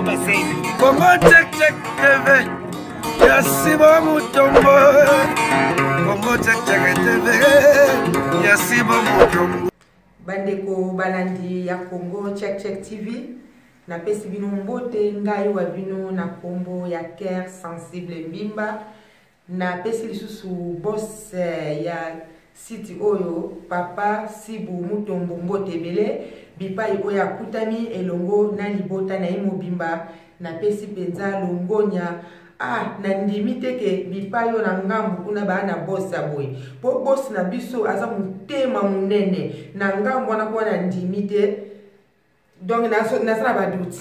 Congo Check Check TV ya Sibo Mutombo. Congo Check Check TV ya Sibo Mutombo. Bandeko balandi ya Congo Check Check TV, napesi bino mbote, ngai wa bino na kombo ya Cœur Sensible Mbimba. Napesi lisusu boss ya site oyo papa Sibu Mutombo mbote ebele bipai oyo akutami elongo na libota na ye mobimba. Napesi mpenza longonya. Ah, nandimi te ke bipai oyo na ngambo kuna baa na boss ya boye, po boss na biso aza motema monene na ngambo wana kuna, nandimi te. Donc naza na badoute.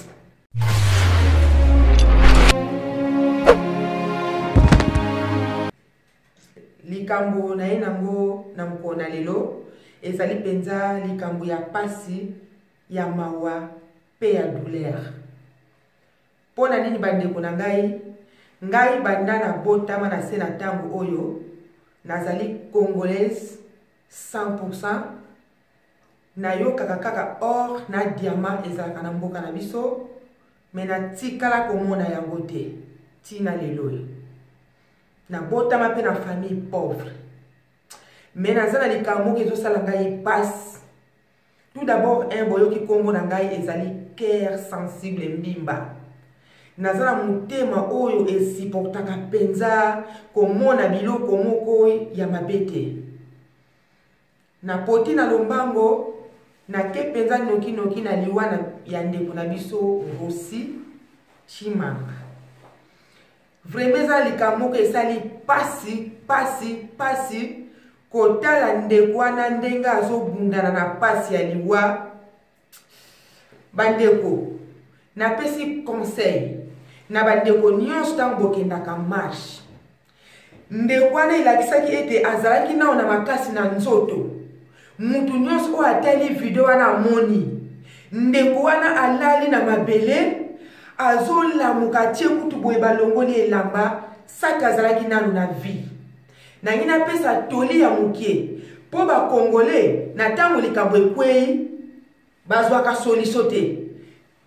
Likambo na ye nango na mokolo na lelo ezali mpenza likambo ya pasi, ya mawa mpe ya douleur. Mpo na nini bandeko na ngai? Ngai banda nabotama na se na ntango oyo nazali congolaise 100%, nayokaka kaka or na diamant ezalaka na mboka na biso, me natikala komona yango te tina lelo oyo. Nabotama mpe na famille pauvre, me naza na likambo moko ezosala ngai pasi. Tout d'abord, un boyoki kombo na ngai ezali Cœur Sensible Mbimba. Naza na motema oyo esupportaka mpenza komona biloko moko ya mabe te. Napoti na lombango, nake mpenza nokinoki na liwa ya ndeko na biso Rossy Tshimanga. Vraiment eza likambo moko esali pasi pasi pasi kotala ndeko wana ndenge azobundana na pasi ya liwa. Bandeko, napesi conseil na bandeko nyonso ntango bokendaka marche. Ndeko wana elakisaki ete azalaki nao na makasi na nzoto. Mutu nyonso oyo atali video wana amoni ndeko wana alali na mabele, azolamuka, atie kutu boye, balongoli elamba, saki azalaki nanu na vie. Nangi napesa toli ya mokie mpo bakongole na ntango likambo ekwei bazwaka solution te.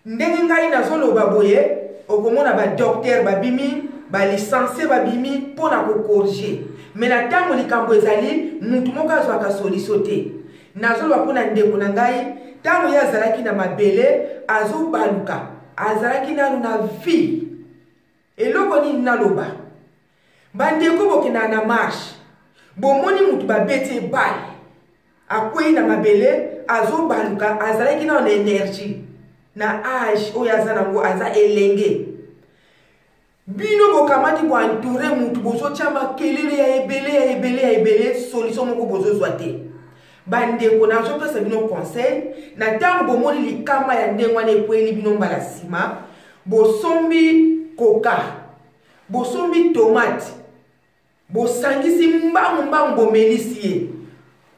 Ndenge ngai nazoloba boye, okomona ba docteur babimi, ba licencie babimi mpo na kokorige, me na ntango likambo ezali mutu moko azwaka solution te. Nazoloba mpo na ndeko na ngai, ntango ye azalaki na mabele azobaluka, azalaki nanu na vie. Eloko nini naloba? Bandeko bokendaka na marche, bomoni mutu babeti ebale, akwei na mabele, azobaluka, azalaki nano na energie na age oyo aza nango, aza elenge. Bino bokamati boentoure mutu, bozotya makelele ya ebele ya ebele ya ebele, solution moko bozozwa te. Bandeko, nazopesa bino conseil na ntango bomoni likama ya ndenge wana ekweli bino mbala nsima, bosombi koka, bosombi tomate, bosangisi mbangu mbangu, bomelisi ye.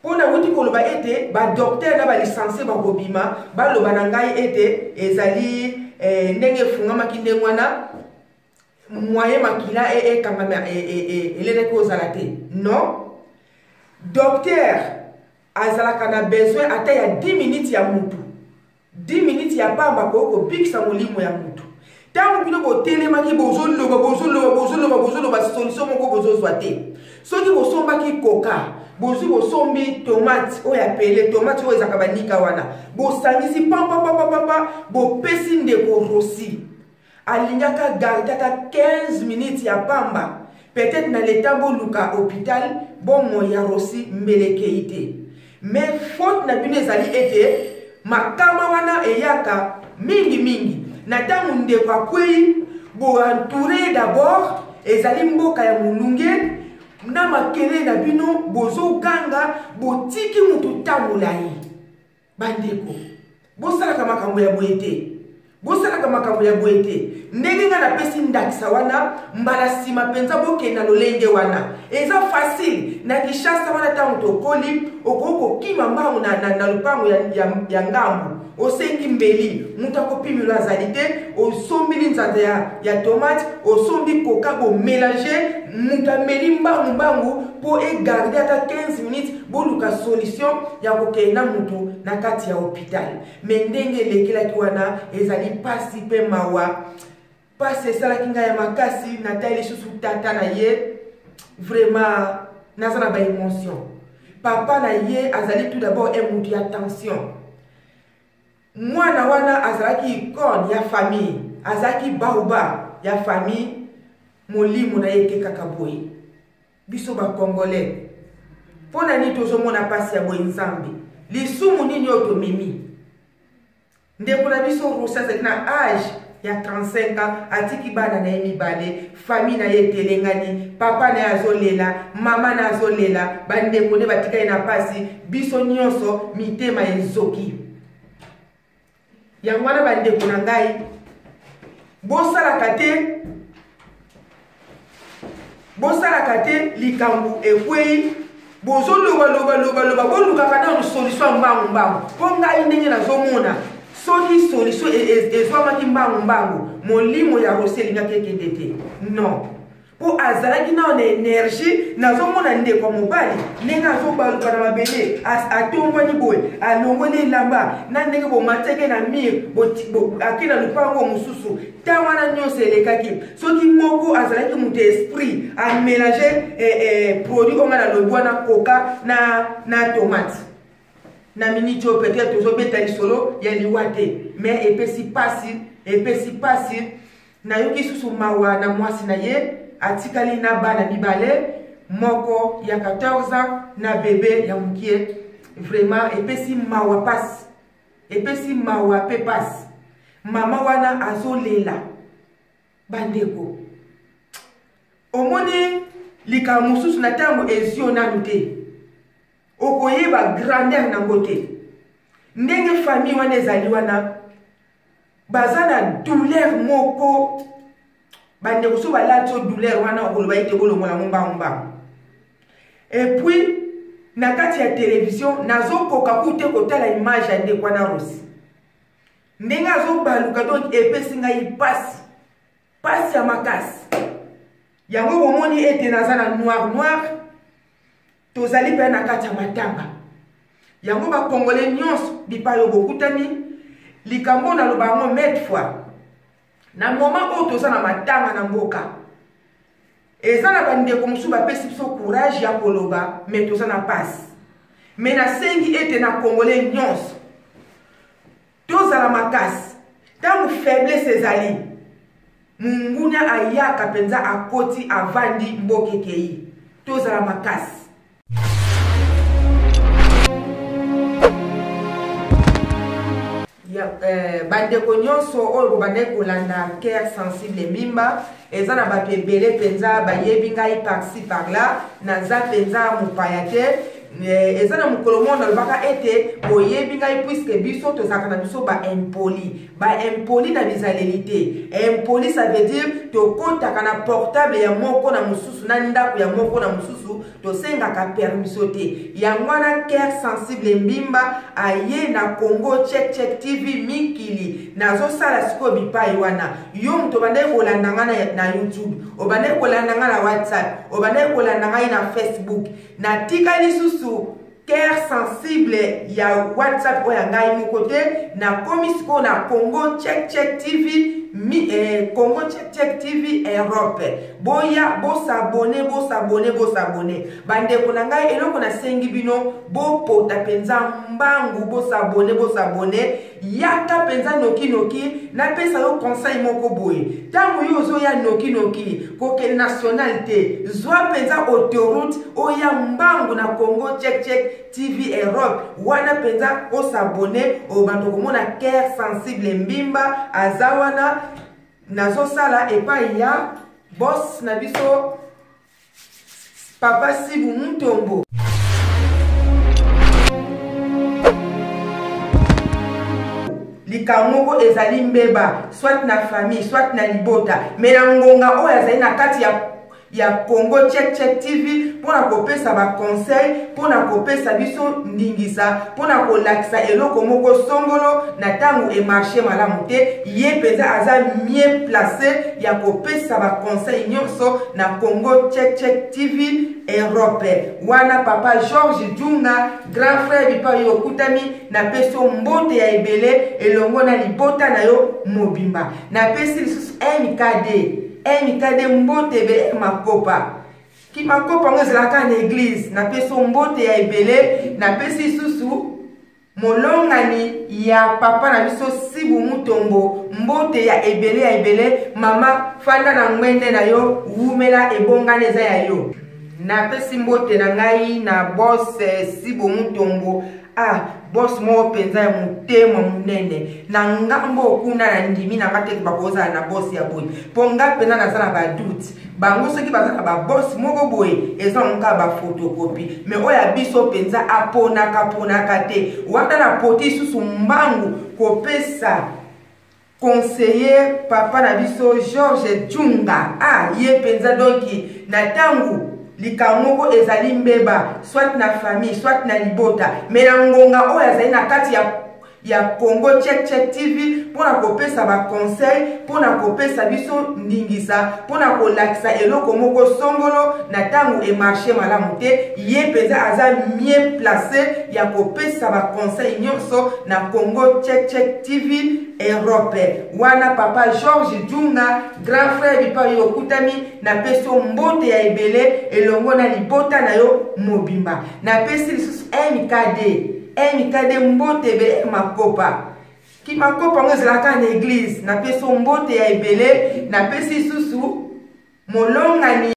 Mpo nauti koloba ete badoktere na balisansie bakobima baloba na ngai ete ezali ndenge efungamaki ndenge wana, moyen makila ekangama elelaki kozala te. Non, docteur azalaka na besoin ata ya 10 minutes ya mutu, 10 minutes ya pamba koki kobikisa molimo ya mutu. Ntango bino botelemaki bozoloba bozoloba bozoloba bozoloba, solution moko bozozwa te. Soki bosombaki koka, bozwi bosombi tomate oyo ya pele, tomate oyo ezalaka banika wana, bosangisi pampapapapapa, bopesi ndeko Rossy. Alingaka garde ata 15 minutes ya pamba, peut-être na leta boluka hôpital, bomoi ya Rossy mbele ekei te. Mais faute na bino ezali ete makama wana eyaka mingi mingi na ntango ndeko akwei, boentoure d'abord, ezali mboka ya molunge na makelele na bino, bozoganga, botiki mutu ntango molai. Bandeko, bosalaka makambo ya boye te, bosalaka makambo ya boye te. Ndenge ngai napesi ndakisa wana, mbala nsima mpenza bokenda lolenge wana, eza facile. Na Kinshasa wana ntango tokoli, okoki kokima mbangu na lopango ya ngambu, osengi mbeli, moto akopimelo azali te, osombili nzala. linzanza ya, ya tomate, osombi koka, bomélange, moto ameli mbangu mbangu mpo egarde ata 15 minutes, boluka solution ya kokende na moto na kati ya hôpital. Me ndenge elekelaki wana ezali mpasi mpe mawa. Mpasi esalaki ngai ya makasi. Natali lisusu tata na ye, vraiment naza na baémotion. Papa na ye azali tout d'abord un moto ya tension. Mwana wana azalaki icone ya famille, azalaki baoba ya famille. Molimo na ye eke kaka boye. Biso bacongolais, mpo na nini tozomona mpasi ya boye? Nzambe, lisumu nini oyo tomemi? Ndeko na biso Rosi azalaki na age ya 35 ans, atiki bana na ye mibale, famille na ye etelengani, papa na ye azolela, mama na azolela, bandeko nde batikali na mpasi, biso nyonso mitema ezoki. Yango wana bandeko na ngai, bosalaka te, bosalaka te likambo ekwei, bozolobalobalobaloba, bolukaka nano solution ya mbangu mbangu. Mpo ngai ndenge nazomona, soki solution ezwamaki mbangu mbangu, molimo ya Rosi elingaki ekende te. Non, mpo azalaki nao na énergie. Nazomona ndeko ya mobali ndenge azobaluka na mabele, atombwani boye, alongoli elamba na ndenge bomatiaki na mire, ake na lupango mosusu. Ntango wana nyonso elekaki, soki moko azalaki moto esprit amélange produit oyo ngai nalobi wana, koka na tomate, na miniti oyo peut-être tozobeta lisolo ya liwa te. Mais epesi pasi, epesi pasi. Nayoki susu mawa na mwasi na ye, atikali na bana mibale, moko ya 14 ans na bebe ya mokie. Vraiment epesi mawa, pasi, epesi mawa mpe pasi. Mama wana azolela. Bandeko, omoni likambo mosusu na ntango ezwi yo nanu te, okoyeba grandeur nango te. Ndenge famille wana ezali wana, baza na douleur moko. Bandeko, so balati yo douleur wana, okoloba ete bolongola yango mbangu mbangu. Et puis na kati ya télévision, nazokoka ku te kotala image ya ndeko wana Rosi ndenge azobaluka. Donc epesi ngai pasi, pasi ya makasi. Yango bomoni ete naza na noir noir. Tozali mpe na kati ya matanga. Yango bakongole nyonso bipai oyo bokutani, likambo naloba yango maintes fois, na moment oyo toza na matanga na mboka, eza na bandeko mosusu bapesi biso courage ya koloba, me toza na pasi. Me nasengi ete na kongole nyonso tozala makasi. Ntango faiblesse ezali, mungunya ayaka mpenza, akoti, avandi, mboka ekei. Tozala makasi. Ya, bandeko nyonso oyo bobandaki kolanda Cœur Sensible Mbimba, eza na bato ebele mpenza bayebi ngai par-ci par-là, naza mpenza mopaya te. Eza na mokolo moko nalobaka ete boyebi ngai, puisque biso tozalaka na biso baimpoli, baimpoli na bizaleli te. Impoli, ça veut dire tokotaka na portable ya moko na mosusu, na ndako ya moko na mosusu, tosengaka permission te. Yango wana Cœur Sensible Mbimba aye na Congo Check Check TV mikili. Nazosala sikoyo bipai wana. Yo moto obandaki kolanda ngai na YouTube, obandaki kolanda ngai na WhatsApp, obandaki kolanda ngai na Facebook, natika lisusu Cœur Sensible ya WhatsApp oyo ya ngai moko te. Nakomi sikoyo na Congo Check Check TV, Congo Check Check TV Europe. Boya bosabone, bosabone, bosabone, bandeko na ngai. Eloko nasengi bino, bopota mpenza mbangu, bosabone, bosabone. Yaka mpenza nokinoki. Napesa yo conseil moko boye: ntango yo ozoya nokinoki, kokende national te, zwa mpenza autoroute, oya mbangu na Congo Check Check TV Europe. Wana mpenza osabone, obanda komona Cœur Sensible Mbimba aza wana. Nazosala epai ya boss na biso, Papa Sibu Mutombo. Likambo moko ezali mbeba, soit na famille, soit na libota, me na ngonga oyo azali na kati ya ya Congo Check Check TV mpo na kopesa baconseil, mpo na kopesa biso ndingisa, mpo na kolakisa eloko moko songolo na ntango emarche malamu te. Ye mpenza aza mieux place ya kopesa baconseil nyonso na Congo Check Check TV Europe. Wana papa Georges Djunga, grand frère bipai oyo okutami, napesi yo mbote ya ebele elongo na libota na yo mobimba. Napesi lisusu MKD, MKD mbote ebele makopa. Kimakopa yango ezalaka na eglise. Napesi yo mbote ya ebele. Napesi lisusu molongani ya papa na biso Sibu Mutombo mbote ya ebele ya ebele. Mama, fanda na ngwende na yo, wumela, ebongana eza ya yo. Napesi mbote na ngai na boss Sibu Mutombo. Ah, boss moko mpenza ya motema monene na ngambo kuna, na ndimi na nga te bakozala na boss ya boye, mpo nga mpenza naza na badoute. Bango soki baza na baboss moko boye, eza ngo kaka baphotocopie, mais oyo ya biso mpenza aponaka ponaka te. Wana na poti lisusu mbangu kopesa conseiller papa na biso Georges Djunga. Ah, ye mpenza donki na ntango likambo moko ezali mbeba, soit na famille, soit na libota, mais na ngonga oyo azali na kati ya Congo Check Check TV mpo na kopesa baconseil, mpo na kopesa biso ndingisa, mpo na kolakisa eloko moko songolo na ntango emarche malamu te. Ye mpenza aza mieux place ya kopesa baconseil nyonso na Congo Check Check TV Europe. Wana papa Georges Djunga, grand frère bipai oyo okutami, napesi yo mbote ya ebele elongo na libota na yo mobimba. Napesi lisusu MKD, MKD mbote ebele makopa. Kimakopa yango ezalaka na eglise. Napesi yo mbote ya ebele. Napesi lisusu molongani.